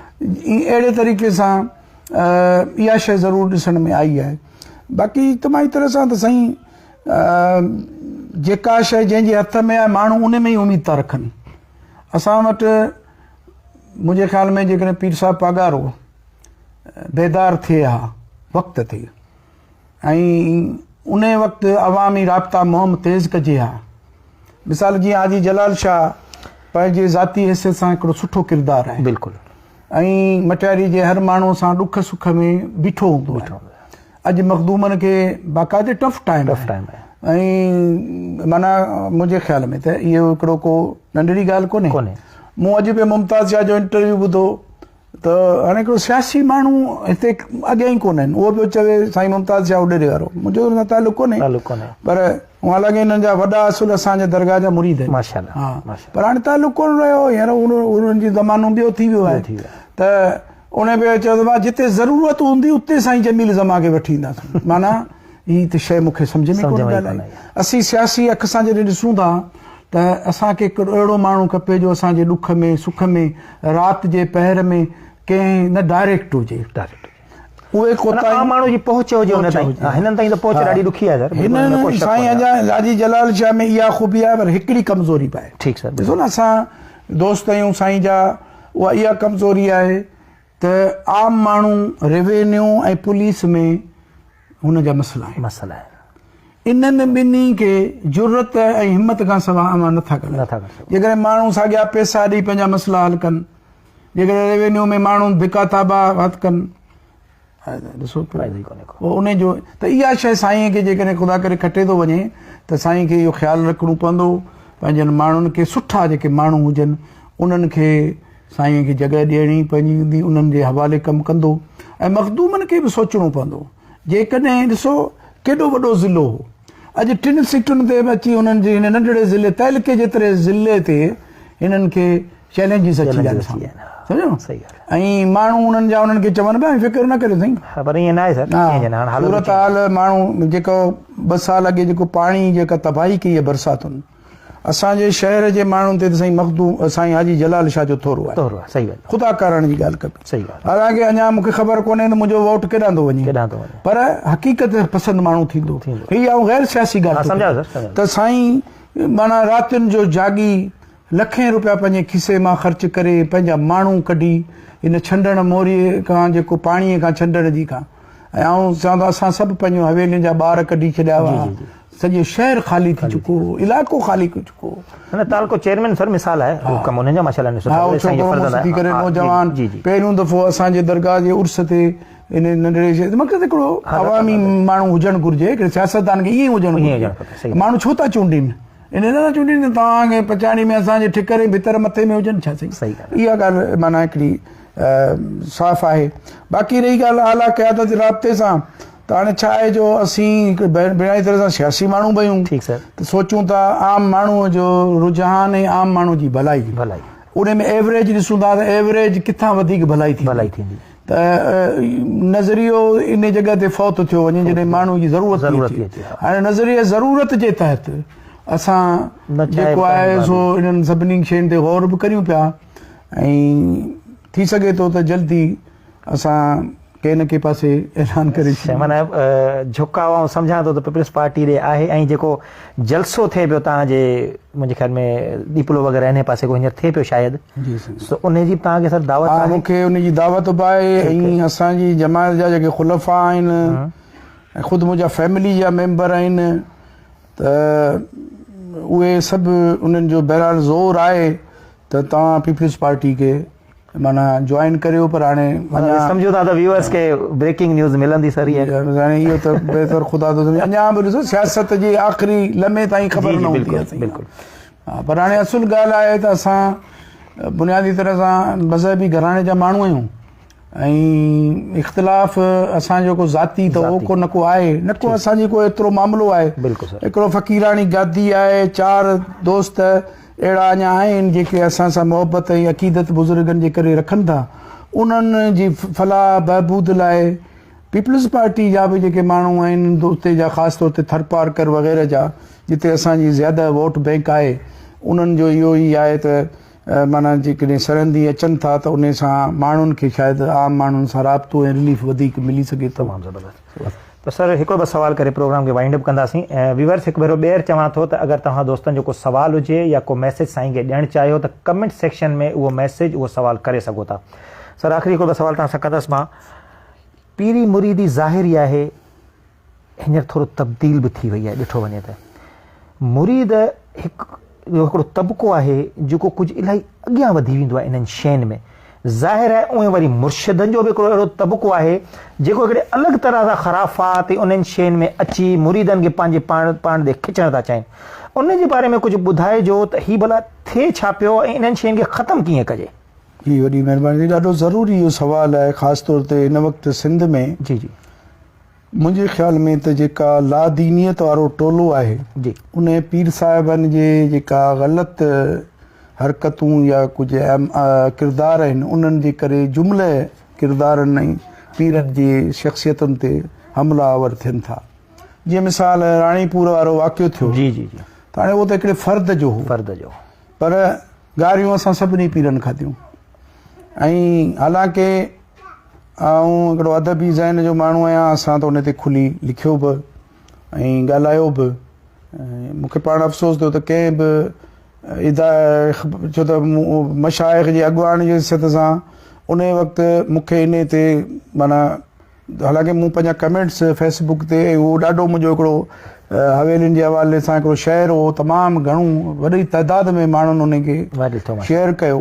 اهڙي طريقي سان اها شيء ضرور ڏسڻ ۾ آئي آهي باقي اجتماعي طرح سان ته سائين جيڪا شيء جنهن جي هٿ ۾ آهي ماڻهو ان ۾ ئي اميد ٿا رکن اسان وٽ منهنجي خيال ۾ جيڪڏهن پير صاحب پاڳارو بيدار ٿئي ها وقت تي ۽ ان وقت عوامي رابطا مهم تيز ڪجي ها مثال جيئن حاجي جلال شاهه پنهنجي ذاتي حيثيت سان هڪڙو سٺو ڪردار آهي بلڪل ۽ مٽياري جي هر ماڻهو سان ڏک سک ۾ بيٺو هوندو آهي اڄ مخدومن کي باقاعدي ٽف ٽائيم ٽف ٽائيم آهي ۽ معنيٰ منهنجي خيال ۾ ته اهو هڪڙو ڪو ننڍڙي ڳالهه ڪونهي ڪونهي مون اڄ به ممتاز شاهه جو انٽرويو ٻڌو ته هاڻي هڪڙو سياسي ماڻهو هتي اڳيان ئي ڪونه آهن اهو پيو چوي سائين ممتاز شاهه اڏيري وارو منهنجو ان سان تعلق ڪونهي تعلق ڪونهي پر حالانڪه انهن جا وڏا اصل اسان جي درگاهه جا مريد آهن ماشاءالله ها پر هاڻي تعلق ڪونه رهيو هينئر انهن جي زمانو ٻيو ٿي ويو آهي ته ان پيو چيو ته جتي ضرورت هوندي اتي سائين جميل زمان کي وٺي اينداسين معنيٰ هي ته شيء مون کي سمجهه ۾ ڪونه ڳالهه آئي. اسين سياسي اک سان جڏهن ڏسون ٿا ته اسان کي هڪڙو اهڙو ماڻهو کپي جو اسان جي ڏک ۾ سک ۾ رات جي پهر ۾ ڪنهن نه ڊائريڪٽ هجي. ڊائريڪٽ هجي. اهي ڪوتاهيون عام ماڻهو جي پهچ هجي ان تائين. هنن تائين ته پهچ ڏاڍي ڏکي آهي سر. هنن سائين اڃا حاجي جلال شاهه ۾ اها خوبي آهي پر هڪڙي ڪمزوري به آهي. ٺيڪ سر. ڏسو نه اسان دوست آهيون سائين جا اها اها ڪمزوري آهي ته عام ماڻهو ريونيو ۽ پوليس ۾ هن جا مسئلا آهن. مسئلا آهن. انهن ٻنهي کي جرئت ۽ همت کان سواء اوهان نٿا ڪري نٿا ڪري سگهو. جيڪڏهن ماڻهو ساڳيا پئسا ڏئي پنهنجا مسئلا حل ڪن، جيڪڏهن ريونيو ۾ ماڻهو ڌڪا ٿاٻا هٿ ڪن، ڏسو فائدو ئي ڪونهي ڪو. پوء انهي جو ته اها شيء سائين کي جيڪڏهن خدا ڪري کٽي ٿو وڃي ته سائين کي اهو خيال رکڻو پوندو پنهنجن ماڻهن کي سٺا جيڪي ماڻهو هجن انهن کي سائين کي جڳهه ڏيڻي پوندي انهن جي حوالي ڪم ڪندو ۽ مخدومن کي به سوچڻو پوندو جيڪڏهن ڏسو ڪيڏو وڏو ضلعو هو اڄ ٽن سيٽن تي به اچي انهن جي هن ننڍڙي ضلعي تعلقي جيتري ضلعي تي هنن کي چئلينجز اچي ويا آهن سمجهيو صحيح ڳالهه ۽ ماڻهو انهن جا انهن کي چون پيا فڪر نه ڪريو سائين ها پر ائين نه آهي سر ها صورت حال ماڻهو جيڪو ٻه سال اڳي جيڪو پاڻي جيڪا تباهي ڪئي آهي برساتن اسان جي شهر جي ماڻهن تي ته سائين مخدوم سائين حاجي جلال شاهه جو ٿورو آهي ٿورو آهي صحيح ڳالهه خدا ڪارڻ جي ڳالهه ڪبي صحيح ڳالهه حالانڪه اڃا مون کي خبر ڪونهي ته منهنجو ووٽ ڪيڏانهن ٿو وڃي ڪيڏانهن ٿو وڃي پر حقيقت پسند ماڻهو ٿيندو هي آئون غير سياسي ڳالهه سمجهايو سر ته سائين معنيٰ راتين جو جاڳي لکين روپيا پنهنجي کيسي مان خرچ ڪري پنهنجا ماڻهو ڪڍي هن ڇنڊڻ موري کان جيڪو پاڻي کان ڇنڊڻ جي کان ۽ آئون چوان ٿو اسان سڀ پنهنجون حويلين جا ٻار ڪڍي ڇڏيا هئا سڄو شهر خالي ٿي چڪو هو علائقو خالي ٿي چڪو هو. نه تعلقو چيئرمين سر مثال آهي اهو ڪم انهن جا ماشاءالله سٺا ها سائين جو فرزند آهي ٿي ڪري نوجوان پهريون دفعو اسان جي درگاهه جي عرس تي ان ننڍڙي شهر مقصد هڪڙو عوامي ماڻهو هجڻ گهرجي هڪڙي سياستدان کي ائين هجڻ گهرجي ماڻهو ڇو ٿا چونڊين ان لاء چونڊين ته توهان کي پچاڻي ۾ اسان جي ٺڪر ۽ ڀتر مٿي ۾ هجن ڇا سائين صحيح ڳالهه اها ڳالهه معنيٰ هڪڙي صاف آهي باقي رهي ڳالهه اعليٰ قيادت جي رابطي سان ته هاڻي ڇا آهي جو اسين بنيادي طرح سان سياسي ماڻهو به آهيون ٺيڪ سر ته سوچون ٿا عام ماڻهو جو رجحان ۽ عام ماڻهو جي ڀلائي ڀلائي ان ۾ ايوريج ڏسون ٿا ته ايوريج ڪٿان وڌيڪ ڀلائي ٿيندي ڀلائي ٿيندي ته نظريو ان جڳهه تي فوت ٿيو وڃي جڏهن ماڻهو جي ضرورت ٿي اچي. هاڻي نظريه ضرورت جي تحت اسان جيڪو آهي سو انهن سڀني شين تي غور به ڪريون پيا ۽ ٿي سگهي ٿو ته جلدي اسان ڪنهن نه ڪنهن پاسي اعلان ڪري ڇڏيون. معنيٰ جهڪاء آئون سمجهان ٿو ته پيپلز پارٽي ڏي آهي ۽ جيڪو جلسو ٿئي پيو تان جي منهنجي خيال ۾ ڏيپلو وغيره انهي پاسي ڪو هينئر ٿئي پيو شايد جي سائين سو انهي جي به توهان کي سر دعوت ها آهي؟ مون کي ان جي دعوت به آهي ۽ اسان جي جماعت جا جيڪي خلفاء آهن ۽ خود منهنجا فيملي جا ميمبر آهن ته اهي سڀ انهن جو بهرحال زور آهي ته توهان پيپلز پارٽي کي معنيٰ جوائن ڪريو پر هاڻي اڃا سمجهو ٿا ته ويورز کي بريڪنگ نيوز ملندي سر هي هاڻي اهو ته بهتر خدا ٿو سمجهي اڃا به ڏسو سياست جي آخري لمحي تائين خبر نه هوندي آهي بلڪل پر هاڻي اصل ڳالهه آهي ته اسان بنيادي طرح سان مذهبي گهراڻي جا ماڻهو آهيون ۽ اختلاف اسان جو ڪو ذاتي ته اهو ڪو نه ڪو آهي نه ڪو اسان جي ڪو ايترو معاملو آهي هڪڙو فقيراڻي گادي آهي چار دوست اهڙا اڃا آهن جيڪي اسان سان محبت ۽ عقيدت بزرگن جي ڪري رکن ٿا انهن جي فلاح بهبود لاء پيپلز پارٽي جا به جيڪي ماڻهو آهن اتي جا خاص طور تي ٿرپارڪر وغيره جا جتي اسان جي زياده ووٽ بينڪ آهي انهن جو اهو ئي آهي ته معنيٰ جيڪڏهن سرهندي اچن ٿا ته انهي سان ماڻهن کي شايد عام ماڻهن سان رابطو ۽ رليف وڌيڪ ملي سگهي ٿو. تمام زبردست ته سر هڪڙو بس سوال ڪري پروگرام کي وائنڊ اپ ڪنداسين ويورس هڪ ڀيرو ٻيهر چوان ٿو ته اگر توهان دوستن جو ڪو سوال هجي يا ڪو ميسيج سائين کي ڏيڻ چاهيو ته ڪمينٽ سيڪشن ۾ اهو ميسيج اهو سوال ڪري سگهو ٿا سر آخري هڪڙو بس سوال توهان سان ڪندس مان پيري مريدي ظاهر ئي آهي هينئر ٿورو تبديل به ٿي وئي آهي ڏٺو وڃي ته مريد هڪ اهو هڪڙو طبقو آهي جيڪو ڪجهه الاهي اڳيان وڌي ويندو آهي انهن شين ۾ ظاهر آهي اونئي وري مرشدن جو به هڪڙو اهڙو طبقو آهي جيڪو هڪڙي الڳ طرح سان خرافات ۽ انهن شين ۾ اچي مريدن کي پنهنجي پاڻ پاڻ ڏي کچڻ ٿا چاهين ان جي باري ۾ ڪجهه ٻڌائجو ته هي ڀلا ٿئي ڇا پيو ۽ انهن شين کي ختم ڪيئن ڪجي. جي وڏي مهرباني ڏاڍو ضروري اهو سوال آهي خاص طور تي هن وقت سنڌ ۾ جي جي منهنجي خيال ۾ ته جيڪا لادينيت وارو ٽولو آهي جي انهي پير صاحبن جي جيڪا غلط حرڪتون يا ڪجهه ڪردار آهن انهن جي ڪري جمله ڪردارن ۽ پيرن جي شخصيتن تي حمله آور ٿين ٿا جيئن مثال راڻي پور وارو واقعو ٿيو جي جي جي ته هاڻي اهو ته هڪڙي فرد جو هو فرد جو پر گاريون اسان سڀني پيرن کاڌيون ۽ حالانڪه آئون هڪڙو ادبي ذهن جو ماڻهو آهيان اسان ته ان تي کلي لکيو به ۽ ڳالهايو به مون کي پاڻ افسوس ٿيو ته ڪنهن به ادا ڇو ته مشائخ جي اڳواڻ جي حيثيت سان ان وقت مون کي ان تي معنيٰ حالانڪه مون پنهنجا ڪمينٽس فيس بڪ تي ۽ اهو ڏاڍو منهنجو هڪڙو حويلين جي حوالي سان هڪڙو شعر هو تمام گهڻو وڏي تعداد ۾ ماڻهن ان کي شيئر ڪيو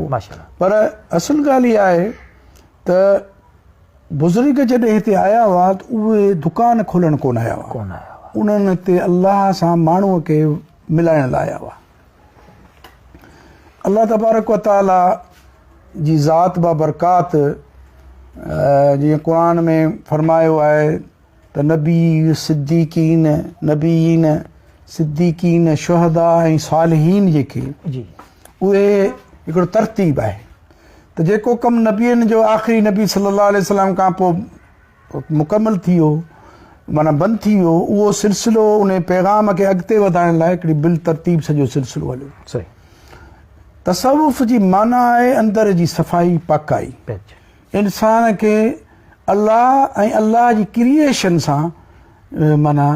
پر اصل ڳالهه اها آهي ته بزرگ جڏهن هتي آيا هئا ته اهي دڪان کولڻ ڪونه آيا هئا ڪونه آيا هئا انهن هتي الله سان ماڻهوء کي ملائڻ لاء آيا هئا الله تبارڪ وتعالي جي ذات بابرڪات جيئن قرآن ۾ فرمايو آهي ته نبي صديقين نبيين صديقين شهدا ۽ صالحين جيڪي جي اهي هڪڙو ترتيب آهي ته جيڪو ڪم نبين جو آخري نبي صلي الله عليه وسلم کان پوء مڪمل ٿي ويو معنيٰ بند ٿي ويو اهو سلسلو ان پيغام کي اڳتي وڌائڻ لاء هڪڙي بل ترتيب سڄو سلسلو هليو صحيح تصوف جي معنيٰ آهي اندر جي صفائي پاڪائي انسان کي الله ۽ الله جي ڪريئيشن سان معنيٰ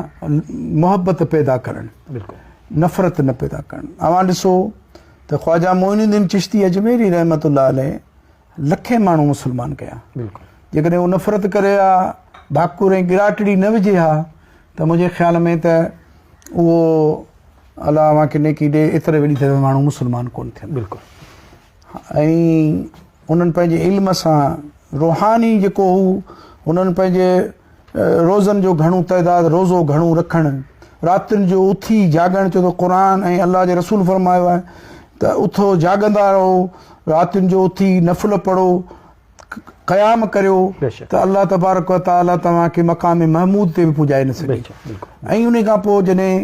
محبت پيدا ڪرڻ نفرت نه پيدا ڪرڻ اوهان ڏسو ته خواجه معين الدين چشتي اجميري رحمت الله عليه لکين ماڻهو مسلمان ڪيا جيڪڏهن هو نفرت ڪري ها ڀاڪر ۽ ڳراٽڙي نه وجهي ها ته منهنجي خيال ۾ ته اهو الله اوهان کي نيڪي ڏي ايتري وڏي تعداد ماڻهو مسلمان ڪونه ٿين بلڪل ۽ انهن پنهنجي علم سان روحاني جيڪو هو انهن پنهنجي روزن جو گهڻو تعداد روزو گهڻو رکڻ راتين جو اٿي جاڳڻ چو ته قرآن ۽ الله جي رسول فرمايو آهي ته اٿو جاڳندا رهو راتين جو اٿي نفل پڙهو قيام ڪريو ته الله تبارڪ و تعالي توهان کي مقام محمود تي به پڄائي نه سگهي ۽ ان کان پوء جڏهن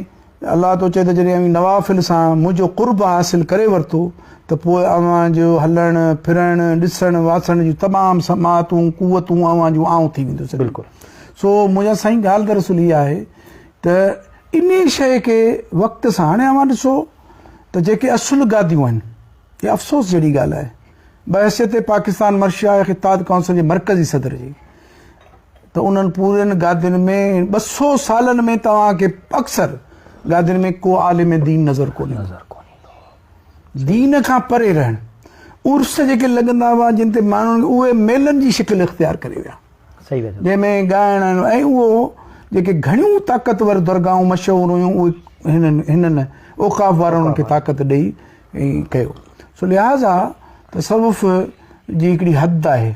الله ٿو چئي ته جڏهن اوهين نوافل سان منهنجو قرب حاصل ڪري ورتو ته پوء اوهان جو هلڻ، ڦرڻ، ڏسڻ، واسڻ جون تمام سماعتون، قوتون اوهان جون آئون ٿي ويندس. بلڪل. سو منهنجا سائين ڳالهه دراصل اها آهي ته انهي شيء کي وقت سان هاڻي اوهان ڏسو ته جيڪي اصل گاديون آهن اها افسوس جهڙي ڳالهه آهي بحيثيت پاڪستان مشائخ اتحاد ڪائونسل جي مرڪزي صدر جي ته انهن پورين گادين ۾ 200 سالن ۾ توهان کي اڪثر گادين ۾ ڪو عالم دين نظر ڪونه ايندو. نظر ڪونه ايندو. دين کان پري رهڻ. عرس جيڪي لڳندا هئا جن تي ماڻهن اهي ميلن جي شڪل اختيار ڪري ويا. صحيح پيا چئو. جنهن ۾ ڳائڻ ۽ اهو جيڪي گهڻيون طاقتور درگاهون مشهور هيون اهي هنن هنن اوقاف وارن انهن کي طاقت ڏئي ڪيو. سو لهٰذا تصوف جي هڪڙي حد آهي.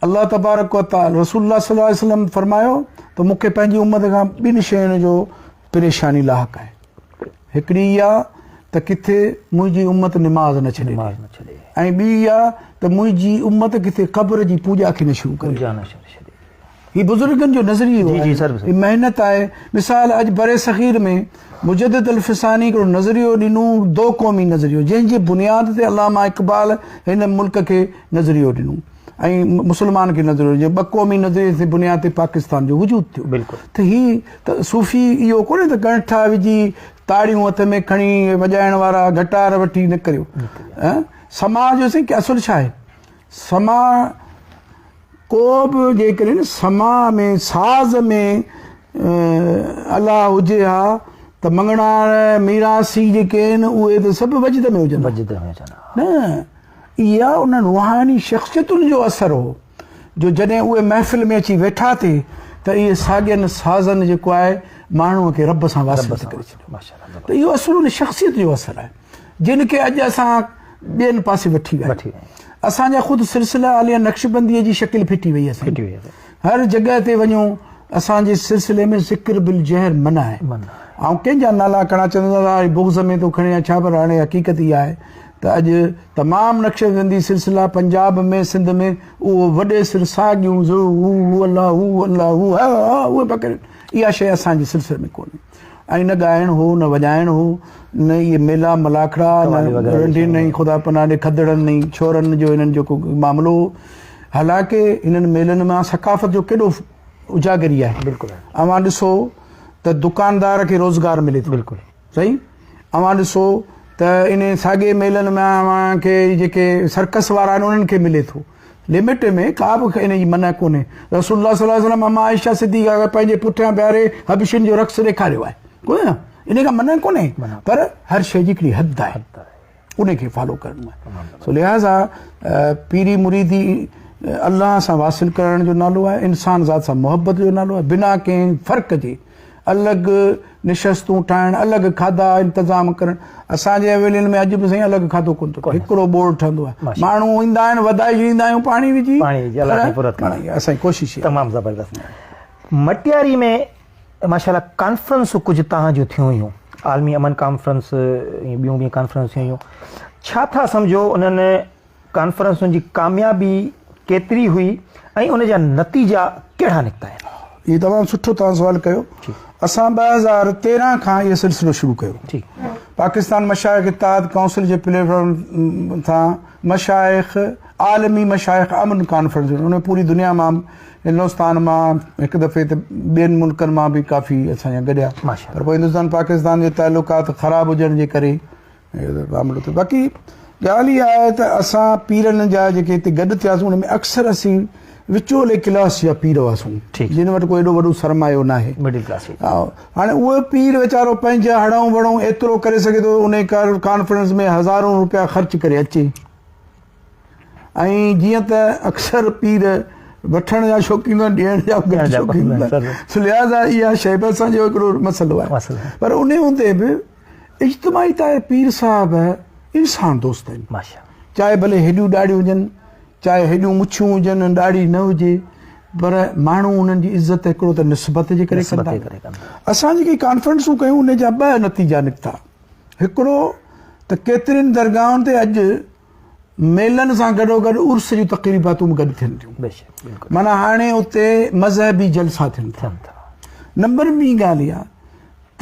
الله تبارڪ و تعالي رسول الله صلي الله عليه وسلم فرمايو ته مون کي پنهنجي امت کان ٻن شين جو پريشاني لاحق آهي. هڪڙي اها ته ڪٿي منهنجي امت نماز نه ڇڏي نماز نه ڇڏي ۽ ٻي اها ته منهنجي امت ڪٿي قبر جي پوڄا کي نه شروع ڪري پوڄا نه ڇڏي. هي بزرگن جو نظريو جي آهي جي سر هي محنت آهي. مثال اڄ برصغير ۾ مجدد الفساني هڪڙو نظريو ڏنو دو قومي نظريو جنهن جي بنياد تي علامه اقبال هن ملڪ کي نظريو ڏنو ۽ مسلمان کي نظريو ڏنو ٻه قومي نظريي جي بنياد تي پاڪستان جو وجود ٿيو بلڪل ته هي ته صوفي اهو ڪونهي ته ڳڻٺا وجهي تاڙيون هٿ ۾ کڻي وڄائڻ وارا گٽار وٺي نه ڪريو. سماع جو سائين اصل ڇا آهي؟ سماع ڪو به جيڪڏهن سماع ۾ ساز ۾ الله هجي ها ته مڱڻهار ميراثي جيڪي آهن اهي ته سڀ وجد ۾ هجن ها. وجد ۾ هجن ها. نه اها انهن روحاني شخصيتن جو اثر هو. جو جڏهن اهي محفل ۾ اچي ويٺا ٿي ته اهي ساڳين سازن جيڪو آهي ماڻهوء کي رب سان واصل ٿي ڪري ڇڏيو ته اهو اصل ان شخصيت جو اثر آهي جن کي اڄ اسان ٻين پاسي وٺي ويا آهيون. اسان جا خود سلسله عاليه نقشبنديء جي شڪل ڦٽي وئي اسان جي هر جڳهه تي وڃو اسان جي سلسلي ۾ ذڪر بالجهر منع آهي. آئون ڪنهن جا نالا کڻان چوندو آهيان بغض ۾ ٿو کڻي يا ڇا پر هاڻي حقيقت اها آهي ته اڄ تمام نقشبندي سلسلا پنجاب ۾ سنڌ ۾ اهو وڏي سر ساڳيون ز هو هو الله هو الله هو ها ها اهي پيا ڪرين اها شيء اسان جي سلسلي ۾ ڪونهي ۽ نه ڳائڻ هو نه وڄائڻ هو نه اهي ميلا ملاکڙا نه رنڊين ۽ خدا پناهه ڏي کدڙن ۽ ڇورن جو هنن جو ڪو معاملو هو حالانڪه هنن ميلن مان ثقافت جو ڪيڏو اجاگري آهي بلڪل اوهان ڏسو ته دڪاندار کي روزگار ملي ٿو بلڪل صحيح اوهان ڏسو ته انهي ساڳئي ميلن مان اوهان کي جيڪي سرڪس وارا آهن انهن کي ملي ٿو لمٽ ۾ ڪا به ان جي منع ڪونهي رسول الله صلي الله عليه وسلم اما عائشه صديقه کي پنهنجي پٺيان بيهاري حبشين جو رقص ڏيکاريو آهي ڪونهي نه ان کان منع ڪونهي پر هر شيء جي هڪڙي حد آهي ان کي فالو ڪرڻو آهي سو لهٰذا پيري مريدي الله سان واصل ڪرڻ جو نالو آهي انسان ذات سان محبت جو نالو آهي بنا ڪنهن فرق جي الڳ نشستون ٺاهڻ الڳ کاڌا انتظام ڪرڻ اسان جي حويلين ۾ اڄ به سائين الڳ کاڌو ڪونه ٿو هڪڙو ٻوڙ ٺهندو آهي ماڻهو ايندا آهن وڌائي ڇڏيندا آهيون پاڻي وجهي پاڻي وجهي الله سائين پورت ڪري اسان جي ڪوشش تمام زبردست مٽياري ۾ ماشاءالله ڪانفرنس ڪجهه تهان جون ٿيون هيون عالمي امن ڪانفرنس ۽ ٻيون به ڪانفرنس ٿيون هيون ڇا ٿا سمجهو انهن ڪانفرنسن جي ڪاميابي ڪيتري هئي ۽ ان جا نتيجا ڪهڙا نڪتا آهن؟ هي تمام سٺو توهان سوال ڪيو. اسان 2013 کان اهو سلسلو شروع ڪيو. پاڪستان مشائخ اتحاد ڪائونسل جي پليٽ فارم تان مشائخ عالمي مشائخ امن ڪانفرنس ان ۾ پوري دنيا مان هندوستان مان هڪ دفعي ته ٻين ملڪن مان به ڪافي اسان جا گڏيا پر پوء هندوستان پاڪستان جي تعلقات خراب هجڻ جي ڪري معاملو ٿيو باقي ڳالهه اها آهي ته اسان پيرن جا جيڪي هتي گڏ ٿياسون ان ۾ اڪثر اسين وچولي ڪلاس جا پير هئاسون جن وٽ ڪو ايڏو وڏو سرمايو ناهي مڊل ڪلاس هاڻي اهو پير ويچارو پنهنجا هڙئون وڙئون ايترو ڪري سگهي ٿو ان ڪانفرنس ۾ هزارون روپيا خرچ ڪري اچي ۽ جيئن ته اڪثر پير وٺڻ جا شوقين هوندا آهن ڏيڻ جا به گهٽ شوقين هوندا آهن سو لهٰذا اها شيء به اسان جو هڪڙو مسئلو آهي پر ان هوندي به اجتماعي طور پير صاحب انسان دوست آهن چاهي ڀلي هيڏيون ڏاڙهيون هجن چاهي هيڏيون مڇيون هجن ڏاڙهي نه هجي پر ماڻهو انهن جي عزت هڪڙو ته نسبت جي ڪري ڪندا اسان جيڪي ڪانفرنسون ڪيون ان جا ٻه نتيجا نڪتا هڪڙو ته ڪيترين درگاهن تي اڄ ميلن سان گڏوگڏ عرس جون تقريباتون به گڏ ٿين ٿيون معنيٰ هاڻي اتي مذهبي جلسا ٿين ٿا نمبر ٻي ڳالهه اها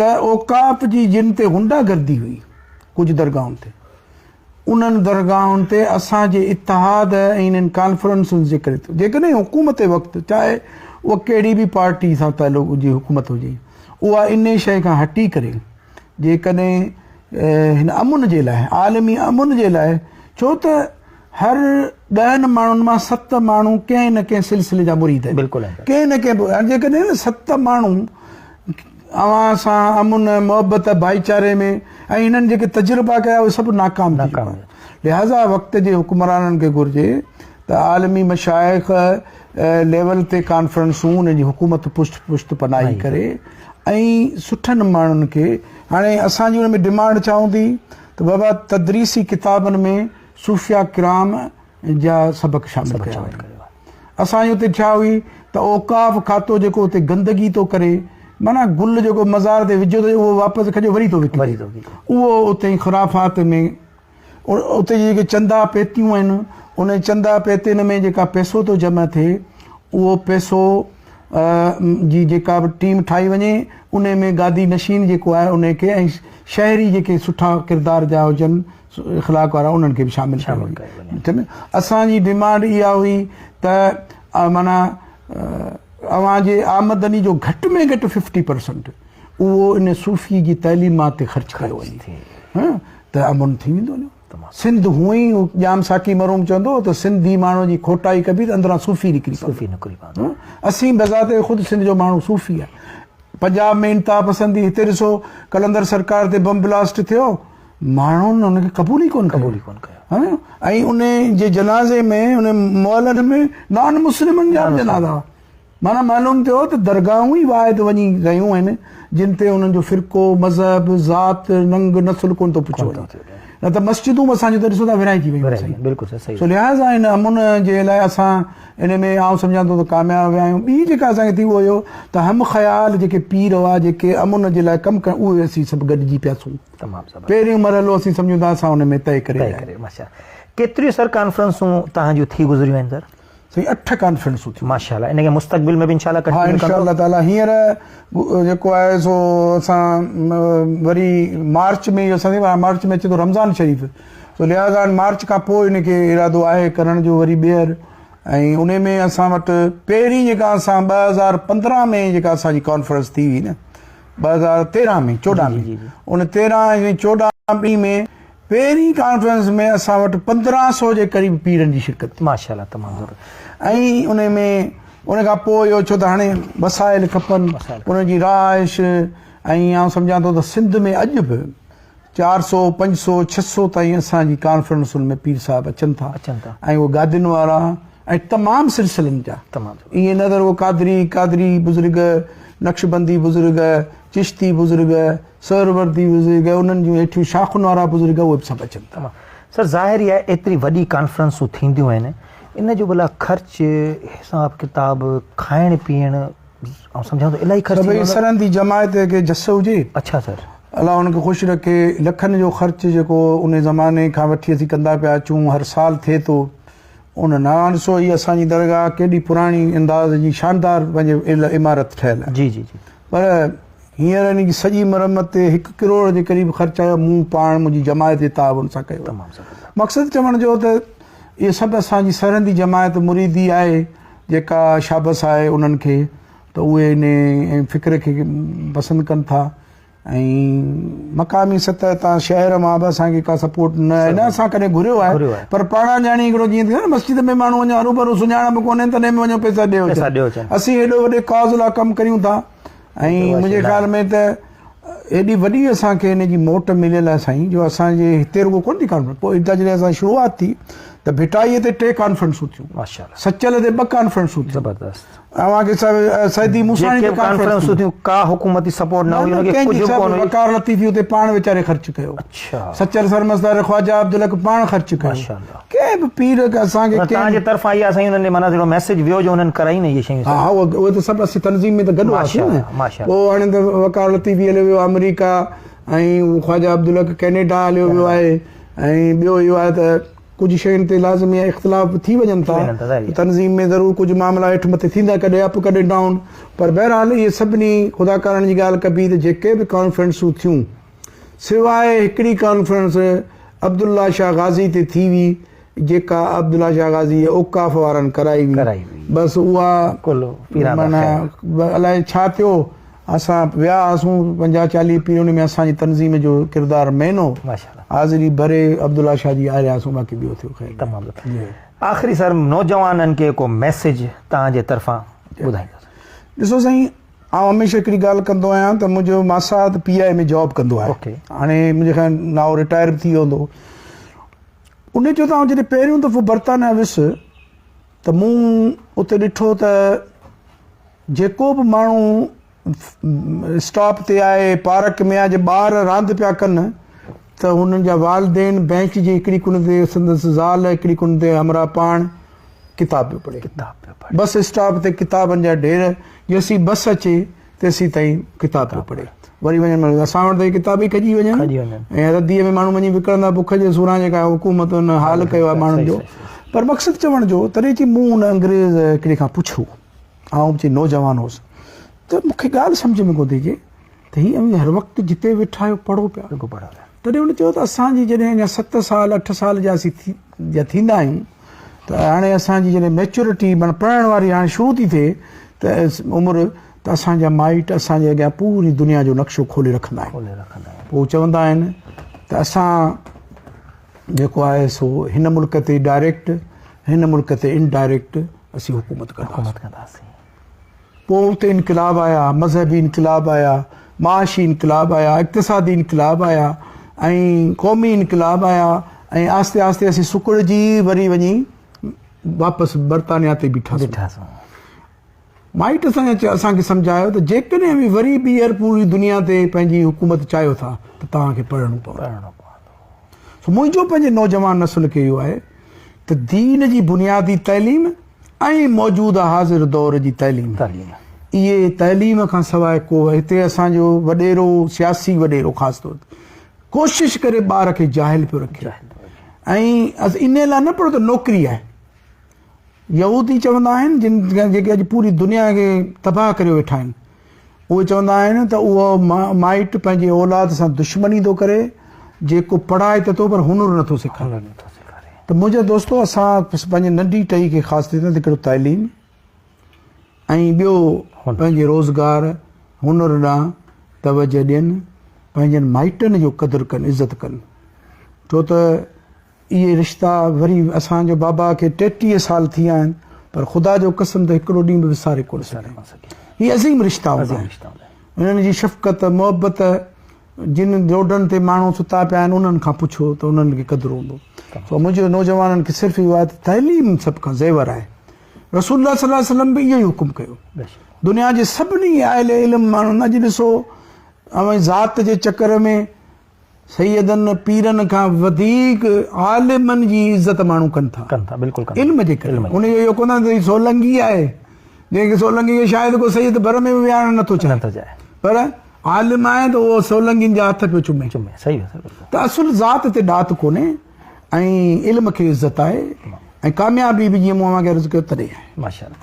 ته اوقاف جي جن تي غنڊا گردي هئي ڪجهه درگاهن تي انهن درگاهن تي اسان جي اتحاد ۽ انهن ڪانفرنسن جي ڪري ٿيو جيڪڏهن حڪومت وقت چاهي اها ڪهڙي به پارٽي سان تعلق جي حڪومت هجي اها انهي شيء کان هٽي ڪري جيڪڏهن هن امن جي لاء عالمي امن جي لاء ڇو ته هر ڏهن ماڻهن مان ست ماڻهو ڪنهن نه ڪنهن سلسلي جا مريد آهن بلڪل ڪنهن نه ڪنهن هاڻي جيڪڏهن ست ماڻهو اوهان سان امن محبت ڀائيچاري ۾ ۽ هنن جيڪي تجربا ڪيا اهي سڀ ناڪام ٿي چڪا آهن لهٰذا وقت جي حڪمرانن کي گهرجي ته عالمي مشائخ ليول تي ڪانفرنسون انهن جي حڪومت پشت پشت پناهي ڪري ۽ سٺن ماڻهن کي هاڻي اسان جي ان ۾ ڊمانڊ ڇا هوندي ته بابا تدريسي ڪتابن ۾ صوفيا ڪرام جا سبق شامل ڪيا وڃن. اسان جي اتي ڇا هئي ته اوقاف کاتو جيڪو اتي گندگي ٿو ڪري، معنيٰ گل جيڪو مزار تي وجهيو اٿئي اهو واپس کڄو وري ٿو وڪجي. اهو اتي خرافات ۾ اتي جي جيڪي چندا پيتيون آهن ان چندا پيتين ۾ جيڪا پئسو ٿو جمع ٿئي اهو پئسو جي جيڪا به ٽيم ٺاهي وڃي ان ۾ گادي نشين جيڪو آهي ان کي ۽ شهري جيڪي سٺا ڪردار جا هجن اخلاق وارا انهن کي به شامل ڪيو وڃي. اسان جي ڊمانڊ اها هئي ته معنيٰ اوهان جي آمدني جو گهٽ ۾ گهٽ 50% اهو ان صوفي جي تعليمات تي خرچ ڪيو وڃي ته امن ٿي ويندو. سنڌ هونئن ئي ڄام ساقي مرحوم چوندو هو ته سنڌي ماڻهو جي کوٽائي ڪبي ته اندران صوفي نڪري پوندو. اسين بذات خود سنڌ جو ماڻهو صوفي آهي. پنجاب ۾ انتها پسندي هتي ڏسو قلندر سرڪار تي بم بلاسٽ ٿيو ماڻهن ان کي قبول ئي ڪونه ڪيو ۽ ان جي جنازي ۾ ان مئلن ۾ نان مسلمن جا به جنازا هئا. معنيٰ معلوم ٿيو ته درگاهون ئي واحد وڃي رهيون آهن جن تي انهن جو فرقو، مذهب، ذات، رنگ، نسل ڪونه ٿو پڇيو وڃي. نه ته مسجدون به اسان جون ته ڏسو ٿا ورهائجي ويون آهن. سو لهٰذا ان امن جي لاء اسان ان ۾ آئون سمجهان ٿو ته ڪامياب ويا آهيون. ٻي جيڪا اسان کي ٿي اهو اهو ته هم خيال جيڪي پير هئا جيڪي امن جي لاء ڪم ڪن اهي اسين سڀ گڏجي پياسون. پهريون مرحلو اسين سمجهون ٿا اسان ان ۾ طئي ڪري ويا آهيون. ڪيتريون سر ڪانفرنسون توهان جون ٿي گذريون آهن سر؟ سائين 8 ڪانفرنسون ٿيون. ماشاءالله ان کي مستقبل ۾ به انشاءالله ڪنٽينيو ڪندو. ها انشاءالله تعالي هينئر جيڪو آهي سو اسان وري مارچ ۾ اهو اسان مارچ ۾ اچي ٿو رمضان شريف سو لهٰذا مارچ کان پوء ان کي ارادو آهي ڪرڻ جو وري ٻيهر ۽ ان ۾ اسان وٽ پهرين جيڪا اسان 2015 ۾ جيڪا اسان جي ڪانفرنس ٿي هئي نه 2013 ۾ 14 ۾ ان 13 ۽ 14 ٻنهي ۾ پهرين ڪانفرنس ۾ اسان وٽ 1500 جي قريب پيرن جي شرڪت ٿي. ماشاءالله تمام زبردست. ۽ ان ۾ ان کان پوء اهو ڇو ته هاڻي وسائل کپن انهن جي رهائش ۽ آئون سمجهان ٿو ته سنڌ ۾ اڄ به 400 500 600 تائين اسان جي ڪانفرنسن ۾ پير صاحب اچن ٿا ۽ اهي گادين وارا ۽ تمام سلسلن جا ائين نه ته رڳو قادري قادري بزرگ نقشبندي بزرگ چشتي بزرگ سهروردي بزرگ انهن جون هيٺيون شاخن وارا بزرگ اهي به سڀ اچن ٿا. سر ظاهر ئي آهي ايتري وڏي ڪانفرنسون ٿينديون آهن ان جو ڀلا خرچ حساب ڪتاب کائڻ پيئڻ آئون سمجهان ٿو الاهي خرچ ٿيندو هوندو. سڀئي سرهندي جماعت کي جس هجي. اڇا سر. الله انهن کي خوش رکي لکن جو خرچ جيڪو ان زماني کان وٺي اسين ڪندا پيا اچون هر سال ٿئي ٿو ان نه ڏسو هي اسان جي درگاهه ڪيڏي پراڻي انداز جي شاندار پنهنجي عمارت ٺهيل آهي جي جي جي پر هينئر ان جي سڄي مرمت تي هڪ ڪروڙ جي قريب خرچ آيو، مون پاڻ منهنجي جماعت جي تعاون سان ڪيو. مقصد چوڻ جو ته اهي سڀ اسان جي سرهندي جماعت مريدي آهي جيڪا شابس آهي انهن کي ته اهي ان فڪر کي پسند ڪن ٿا ۽ مقامي سطح تان شهر مان به اسان کي ڪا سپورٽ نه آهي نه اسان ڪڏهن گهريو آهي پر پاڻ ڄاڻي هڪڙو جيئن ٿيندو آهي نه مسجد ۾ ماڻهو وڃو هروڀرو سڃاڻپ ڪونهي تڏهن به وڃو پئسا ڏيو اچن اسين هيڏو وڏي ڪاز لاء ڪم ڪريون ٿا ۽ منهنجي خيال ۾ ته ايڏي وڏي اسان کي ان جي موٽ مليل آهي سائين جو اسان جي هتي رڳو ڪونه ٿي ڪانفرنس پوء هتان جڏهن اسان شروعات ٿي ته ڀٽائي تي 3 ڪانفرنسون ٿيون ماشاءالله سچل تي 2 ڪانفرنسون ٿيون زبردست اوهان کي سڀ سيدي موساڻي تي ڪانفرنسون ٿيون ڪا حڪومتي سپورٽ نه هئي ان کي ڪجهه به ڪونه هئي وقار لطيفي اتي پاڻ ويچاري خرچ ڪيو اڇا سچل سرمست خواجه عبدالحق پاڻ خرچ ڪيو ماشاءالله ڪنهن به پير اسان کي توهان جي طرفان اها سائين انهن ڏي معنيٰ جهڙو ميسيج ويو جو انهن ڪرائي نه اهي شيون ها ها اهي ته سڀ اسين تنظيم ۾ ته گڏ هئاسين نه ماشاءالله پوء هاڻي ته وقار لطيفي هليو ويو آمريڪا ۽ خواجه عبدالحق ڪينيڊا هليو ويو آهي ۽ ٻيو اهو آهي ته ڪجهه شين تي لازمي اختلاف به ٿي وڃن ٿا تنظيم ۾ ضرور ڪجهه معاملا هيٺ مٿي ٿيندا ڪڏهن اپ ڪڏهن ڊائون پر بهرحال اهي سڀني خدا ڪارڻ جي ڳالهه ڪبي ته جيڪي به ڪانفرنسون ٿيون سواء هڪڙي ڪانفرنس عبدالله شاهه غازي تي ٿي هئي جيڪا عبدالله شاهه غازي جي اوقاف وارن ڪرائي هئي بس اها معنيٰ الائي ڇا ٿيو اسان ويا هئاسون 50 40 پير ان ۾ اسان جي تنظيم جو ڪردار مين هو حاضري ڀري عبدالله شاهه جي آياسون باقي ٻيو ٿيو خير. تمام آخري سر نوجوانن کي ڪو ميسيج توهان جي طرفان ٻڌائيندا. ڏسو سائين آئون هميشه هڪڙي ڳالهه ڪندو آهيان ته منهنجو ماسات پي آء اي ۾ جاب ڪندو آهي هاڻي منهنجي خيال ناو رٽائر به ٿي ويو هوندو ان چيو ته آئون جڏهن پهريون دفعو برطانيا ويس ته مون اتي ڏٺو ته جيڪو به ماڻهو اسٽاپ تي آهي پارڪ ۾ آهي جي ٻار راند پيا ڪن ته هنن جا والدين بينچ جي هڪڙي ڪنڊ تي سندس زال هڪڙي ڪنڊ تي همراهه پاڻ ڪتاب پيو پڙهي ڪتاب پيو پڙهي بس اسٽاپ تي ڪتابن جا ڍير جيسين بس اچي. تيسين تائين ڪتاب پيو پڙهي. وري وڃن ماڻهو اسان وٽ ته اهي ڪتاب ئي کڄي وڃن ۽ رديء ۾ ماڻهو وڃي وڪڻندا بک جي سوران جيڪا حڪومت ان حال ڪيو آهي ماڻهن جو. پر مقصد چوڻ جو تڏهن چي مون ان انگريز هڪڙي کان پڇيو آئون به چي نوجوان هوس ته مون کي ڳالهه سمجهه ۾ ڪونه ٿي اچي ته هي اوهين هر وقت جتي ويٺا آهيو پڙهو پيا. تڏهن هن چيو ته اسان جي جڏهن اڃا ست سال اٺ سال جا اسين جا ٿيندا آهيون ته هاڻي اسان جي جڏهن ميچورٽي معنيٰ پڙهڻ واري هاڻي شروع ٿي ٿئي ته عمر ته اسان جا مائٽ اسان جي اڳيان پوري دنيا جو نقشو کولي رکندا آهن. پوء چوندا آهن ته اسان جيڪو آهي سو هن ملڪ تي ڊائريڪٽ هن ملڪ تي انڊائريڪٽ اسين حڪومت ڪنداسين. پوء اتي انقلاب آيا، مذهبي انقلاب آيا، معاشي انقلاب آيا، اقتصادي انقلاب آيا ۽ قومي انقلاب آيا ۽ آهستي آهستي اسين سڪڙجي وري وڃي واپس برطانيا تي بيٺاسون. مائٽ اسان جا اسان کي سمجهايو ته جيڪڏهن اوهين وري ٻيهر پوري دنيا تي پنهنجي حڪومت چاهيو ٿا ته توهان کي پڙهڻو پوندو. سو منهنجو پنهنجي نوجوان نسل کي اهو آهي ته دين جي بنيادي تعليم ۽ موجوده حاضر دور جي تعليم اهي تعليم کان سواء ڪو هتي اسان جو وڏيرو سياسي وڏيرو خاص طور تي ڪوشش ڪري ٻار کي جاهل پيو رکي ۽ ان لاء نه پڙهو ته نوڪري آهي يهودي چوندا آهن جن جيڪي اڄ پوري دنيا کي تباهه ڪريو ويٺا آهن اهي چوندا آهن ته اهو مائٽ پنهنجي اولاد سان دشمني ٿو ڪري جيڪو پڙهائي ته ٿو پر هنر نٿو سيکاري ته منهنجا دوستو اسان پنهنجي ننڍي ٽهي کي خاص ٿي ته هڪڙو تعليم ۽ ٻيو پنهنجي روزگار هنر ڏانهن توجه ڏين پنهنجن مائٽن جو قدر ڪن عزت ڪن ڇو ته اهي رشتا وري اسان جو بابا کي 33 سال ٿي ويا آهن پر خدا جو قسم ته هڪڙو ڏينهن به وساري ڪونه سگهيا. هي عظيم رشتا هوندا آهن. انهن جي شفقت، محبت جن روڊن تي ماڻهو ستا پيا آهن انهن کان پڇو ته انهن کي قدر هوندو. سو منهنجو نوجوانن کي صرف اهو آهي ته تعليم سڀ کان زيور آهي. رسول الله صلي الله عليه وسلم به اهو ئي حڪم ڪيو. دنيا جي سڀني اهل علم ماڻهن اڄ ڏسو اوهين ذات جي چڪر ۾ سيدن پيرن کان وڌيڪ عالمن جي عزت ماڻهو ڪن ٿا. ڪن ٿا بلڪل ڪن ٿا. علم جي ڪري ان جو اهو ڪونه ته هي سولنگي آهي جنهن کي سولنگي کي شايد ڪو سيد ڀر ۾ به ويهارڻ نٿو چاهي نٿو چاهي پر عالم آهي ته اهو سولنگين جا هٿ پيو چمي چمي صحيح آهي بلڪل ته اصل ذات تي ڏات ڪونهي ۽ علم کي عزت آهي ۽ ڪاميابي به جيئن مون اوهان کي عرض ڪيو تڏهن آهي. ماشاءالله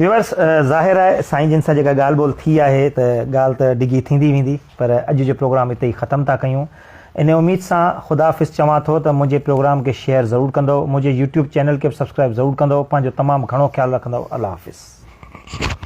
ويورس ظاهر آهي سائين جن سان جيڪا ڳالهه ٻولهه ٿي آهي ته ڳالهه ته ڊگهي ٿيندي ويندي پر اڄ جو پروگرام اتي ئي ختم ٿا ڪيون ان اميد سان خدا حافظ چوان ٿو ته منهنجي پروگرام کي شيئر ضرور ڪندو منهنجي يوٽيوب چينل کي به سبسڪرائب ضرور ڪندو پنهنجو تمام گهڻو خيال رکندو الله حافظ.